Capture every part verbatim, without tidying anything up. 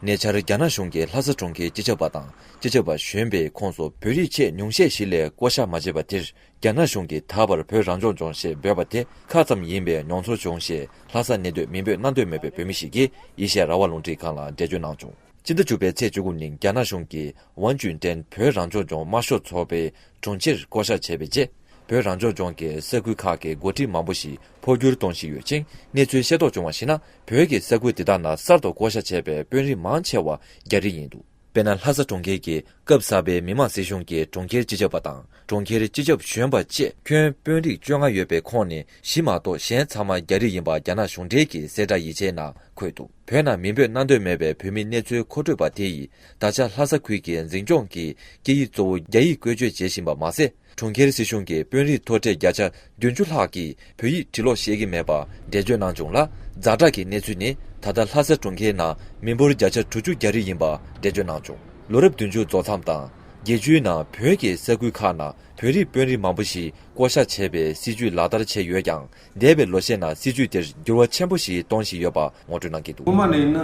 ཉེ་ཆར་རྒྱ་ནག་གཞུང་གིས་ལྷ་ས་གྲོང་ཁྱེར་སྤྱི་ཁྱབ་པ་དང་སྤྱི་ཁྱབ་པ་གཞོན་པའི་ཁོངས་སུ་བོད་རིགས་ཆེས་ཉུང་ཤས་ཤིག་ལས་བསྐོ་བཞག་མ་བྱས་པ་དེར། རྒྱ་ནག་གཞུང་གིས་ད་བར་བོད་རང་སྐྱོང་ལྗོངས་ཞེས་འབོད་པ་དེ་ཁ་ཙམ་ཡིན་པའི་མྱོང་ཚོར་བྱུང་ཞེས། ལྷ་ས་གནས་སྡོད་མིང་འབོད་གནང་འདོད་མེད་པའི་བོད་མི་ཞིག་གིས་ཨེ་ཤེ་ཡ་རང་དབང་རླུང་འཕྲིན་ཁང་ལ་འགྲེལ་བརྗོད་གནང་བྱུང་། སྤྱི་ཟླ་བཅུ་པའི་ཚེས་བཅུ་དགུ་ཉིན་རྒྱ་ནག་གཞུང་གིས་ཝན་ཅུན་ཀྲེན་བོད་རང་སྐྱོང་ལྗོངས་དམར་ཤོག་ཚོགས་པའི་དྲུང་ཆེར་བསྐོ་བཞག་བྱས་པའི་རྗེས། བོད་རང་སྐྱོང་ལྗོངས་ཀྱི་ས་ཁུལ་ཁག་གི་འགོ་ཁྲིད་མང་པོ་ཞིག་འཕོ་འགྱུར་གཏོང་བཞིན་ཡོད་ཅིང་། གནས་ཚུལ་ཤེས་རྟོགས་བྱུང་བར་གཞིགས་ན། བོད་ཀྱི་ས་ཁུལ་དེ་དག་ནང་གསར་དུ་བསྐོ་བཞག་བྱས་པའི་དཔོན་རིགས་མང་ཆེ་བ་རྒྱ་རིགས་ཡིན་འདུག་དཔེར་ན། ལྷ་ས་གྲོང་ཁྱེར་གྱི་སྐབས་གསར་པའི་མི་དམངས་སྲིད་གཞུང་གི་གྲོང་ཁྱེར་སྤྱི་ཁྱབ་པ་དང་། གྲོང་ཁྱེར་སྤྱི་ཁྱབ་གཞོན་པ་བཅས་ཁྱོན་དཔོན་རིགས་བཅོ་ལྔ་ཡོད་པའི་ཁོངས་ནས་བཞི་མ་གཏོགས་གཞན་ཚང་མ་རྒྱ་རིགས་ཡིན་པ་རྒྱ་ནག་གཞུང་འབྲེལ་གྱི་གསལ་བསྒྲགས་ཡིག་ཆའི་ནང་འཁོད་འདུག་བོད་ནང་མིང་འབོད་གནང་འདོད་མེད་པའི་བོད་མི་གནས་ཚུལ་མཁོ་སྤྲོད་པ་དེ་ཡིས། ད་ཆ་ལྷ་ས་ཁུལ་གྱི་འཛིན་སྐྱོང་གི་སྐད་ཡིག་གཙོ་བོ་རྒྱ་ཡིག་བཀོལ་སྤྱོད་བྱེད་བཞིན་པ་མ་ཟད། གྲོང་ཁྱེར་སྲིད་གཞུང་གི་དཔོན་རིགས་མཐོ་གྲས་བརྒྱ་ཆ་བདུན་ཅུ་ལྷག་གིས་བོད་ཡིག་འབྲི་ཀློག་ཤེས་ཀྱི་མེད་པ་འགྲེལ་བརྗོད་གནང་བྱུང་ལ། ཛ་དྲག་གི་གནས་ཚུལ་ནི། ད་ལྟ་ལྷ་ས་གྲོང་ཁྱེར་ནང་མི་འབོར་བརྒྱ་ཆ་དྲུག་ཅུ་རྒྱ་རིགས་ཡིན་པ་འགྲེལ་བརྗོད་གནང་བྱུང་། ལོ་རབས་བདུན་ཅུ་རྫོགས་མཚམས་དང་། རྒྱལ་སྤྱིའི་ནང་བོད་ཀྱི་ས་ཁུལ་ཁག་ནང་བོད་རིགས་དཔོན་རིགས་མང་པོ་ཞིག་བསྐོ་བཞག་བྱས་པའི་སྲིད་ཇུས་ལག་བསྟར་བྱས་ཡོད་ཀྱང་། འདས་པའི་ལོ་ཤས་ནང་སྲིད་ཇུས་དེར་འགྱུར་བ་ཆེན་པོ་ཞིག་གཏོང་བཞིན་ཡོད་པ་ངོ་སྤྲོད་གནང་གི་འདུག་སྔོན་མ་ནས་ཡིན་ན་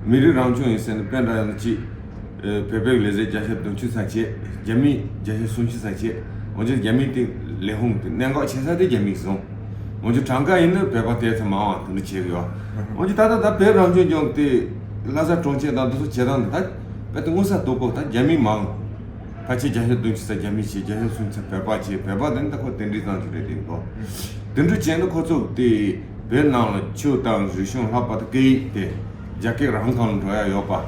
མི་རིགས་རང་སྐྱོང་ཡིན་ཟེར་ནས་དཔེ་འདྲ་ཡང་ཅིག་བོད་པའི་ལས་བྱེད་བརྒྱ་ཆ་བདུན་ཅུ་ཙམ་བྱས། རྒྱ་མི་བརྒྱ་ཆ་སུམ་ཅུ་ཙམ་བྱས། འོན་ཀྱང་རྒྱ་མི་དེ་ལས་ཁུངས་དེ་གནད་འགག་ཆེ་ས་དེ་རྒྱ་མིས་བཟུང་། འོན་ཀྱང་གྲངས་ཀ་ཡིན་ན་བོད་པ་དེ་ཚོ་མང་བ་དེ་འདྲ་བྱས་ཡོད། འོན་ཀྱང་ད་ལྟ་ད་བོད་རང་སྐྱོང་ལྗོངས་དེ་ལྷ་ས་གྲོང་ཁྱེར་དང་དེ་ཚོ་བྱེད་སྟངས་དེ་ད་དཔེ་དེ་མངོན་གསལ་དོད་པོ་ད་རྒྱ་མི་མང་། ཕལ་ཆེར་བརྒྱ་ཆ་བདུན་ཅུ་ཙམ་རྒྱ་མི་བྱས། བརྒྱ་ཆ་སུམ་ཅུ་ཙམ་བོད་པ་བྱས། བོད་པ་དེ་ནི་ད་ཁོ་དེ་འདྲའི་ཙམ་ཞིག་རེད་དེ་གོ། དེ་འདྲ་བྱས་ན་ཁོ་ཚོ་དེ་བོད་ནང་ལ་ཆོས་དང་རིག་གཞུང་ལྷག་པར་དུ་སྐད་ཡིག་དེ་རྒྱ་སྐད་རང་སྒང་ལ་འགྲོ་ཡ་ཡོད་པ།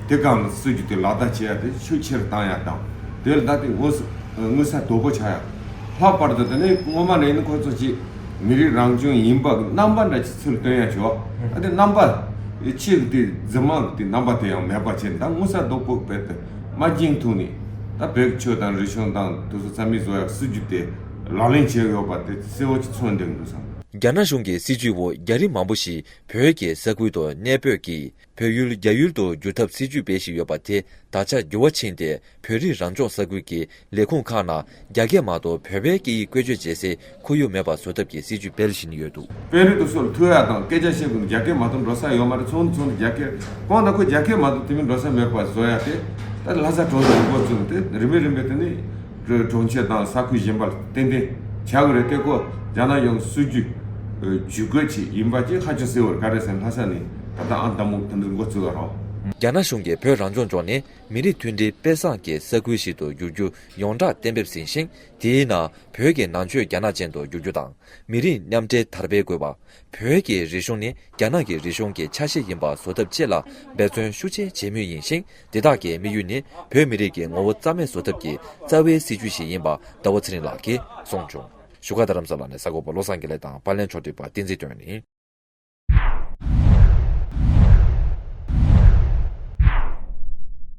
དེ་སྒང་ལ་སྲིད་ཇུས་དེ་ལག་བསྟར་བྱེད་ཡ་དེ་ཤུགས་ཆེ་རུ་བཏང་ཡ་དང་། དེ་ལ་ད་དེ་མངོན་གསལ་མངོན་གསལ་དོད་པོ་ཆགས་ཡ། ལྷག་པར་དུ་དེ་ནས་སྔོན་མ་ནས་ནི་ཁོ་ཚོ་ཅིག་མི་རིགས་རང་སྐྱོང་ཡིན་པ་གི་རྣམ་པ་འདྲ་ཅིག་ཚུར་སྟོན་ཡ་བྱོས། ཨ་དེ་རྣམ་པ་ཆེ་གི་དེ་རྫུན་མ་གི་དེ་རྣམ་པ་དེ་ཡང་མེད་པ་བྱས་ནས། ད་མངོན་གསལ་དོད་པོ་བོད་དུ་མ་འགྱིང་ཐུག་ནས། ད་བོད་ཀྱི་ཆོས་དང་རིག་གཞུང་དང་དེ་ཚོ་རྩ་མེད་བཟོ་ཡ་སྲིད་ཇུས་དེ་ལག་ལེན་བྱས་ཡོད་པ་དེ་གསལ་བོ་ཅིག་མཚོན་བསྡད་འདུག་བསམ། རྒྱ་ནག་གཞུང་གི་སྲིད་ཇུས་འོག་རྒྱ་རིགས་མང་པོ་ཞིག་བོད་ཀྱི་ས་ཁུལ་དུ་གནས་སྤོས་ཀྱིས། བོད་ཡུལ་རྒྱ་ཡུལ་དུ་བསྒྱུར་ཐབས་སྲིད་ཇུས་སྤེལ་བཞིན་ཡོད་པ་དེ་ད་ཆ་འགྱུར་བ་ཕྱིན་ཏེ། བོད་རིགས་རང་སྐྱོང་ས་ཁུལ་གྱི་ལས་ཁུངས་ཁག་ནང་རྒྱ་སྐད་མ་གཏོགས་བོད་པའི་སྐད་ཡིག་བཀོལ་སྤྱོད་བྱེད་སའི་ཁོར་ཡུག་མེད་པ་བཟོ་ཐབས་ཀྱི་སྲིད་ཇུས་སྤེལ་བཞིན་ཡོད་འདུག་དཔོན་རིགས་དེ་ཚོ་ལ་ཐུག་ཡ་དང་སྐད་ཆ་བཤད་དགོས་ན་རྒྱ་སྐད་མ་གཏོགས་འགྲོ་ས་ཡོད་མ་རེད། ཚོགས་འདུ་ཚོགས་ན་རྒྱ་སྐད། གང་ལྟར་ཁོ་རྒྱ་སྐད་མ་གཏོགས་དེ་མིན་འགྲོ་ས་མེད་པ་བཟོ་ཡ་དེ། ད་ལྷ་ས་གྲོང་ཁྱེར་འགོ་བཙུགས་ཏེ་རིམ་པས་རིམ་པས་དེ་ནས་གྲོང་ཁྱེར་དང་ས་ཁུལ་གཞན་པ་ལ་ཏན་ཏན་བྱ་དགོས་རེད་དེ། ཁོ་རྒྱ་ནག་གཞུང་སྲིད་ཇུས་ཇུས་འགོད་ཅིག་ཡིན་པ་ཅིག་ཧ་ཅང་གསལ་བོར་ག་རེ་ཟེར་ན། ལྷ་ས་ནས་ད་ལྟ་ཨང་དང་པོ་དེ་འདྲ་འགོ་བཙུགས་པ་རེད། རྒྱ་ནག་གཞུང་གིས་བོད་རང་སྐྱོང་ལྗོངས་ནི་མི་རིགས་མཐུན་སྒྲིལ་དཔེ་བཟང་གི་ས་ཁུལ་ཞིག་ཏུ་འགྱུར་རྒྱུ་ཡོངས་གྲགས་གཏན་འབེབས་ཟིན་ཞིང་། དེའི་ནང་བོད་ཀྱི་ནང་ཆོས་རྒྱ་ནག་ཅན་དུ་འགྱུར་རྒྱུ་དང་། མི་རིགས་མཉམ་འབྲེལ་དར་སྤེལ་དགོས་པ། བོད་ཀྱི་རིག་གཞུང་ནི་རྒྱ་ནག་གི་རིག་གཞུང་གི་ཆ་ཤས་ཡིན་པ་བཟོ་ཐབས་བཅས་ལ་འབད་བརྩོན་ཤུགས་ཆེ་བྱེད་མུས་ཡིན་ཞིང་། དེ་དག་གི་དམིགས་ཡུལ་ནི་བོད་མི་རིགས་ཀྱི་ངོ་བོ་རྩ་མེད་བཟོ་ཐབས་ཀྱི་རྩ་བའི་སྲིད་ཇུས་ཤིག་ཡིན་པ་ཟླ་བ་ཚེ་རིང་ལགས་ཀྱིས་གསུངས་བྱུང་། བཞུགས་སྒར་རྡ་རམ་ས་ལ་ནས་གསར་འགོད་པ་བློ་བཟང་དགེ་ལེགས་དང་པར་ལེན་ཕྱོགས་སྒྲིག་པ་བསྟན་འཛིན་དོན་ཡིན།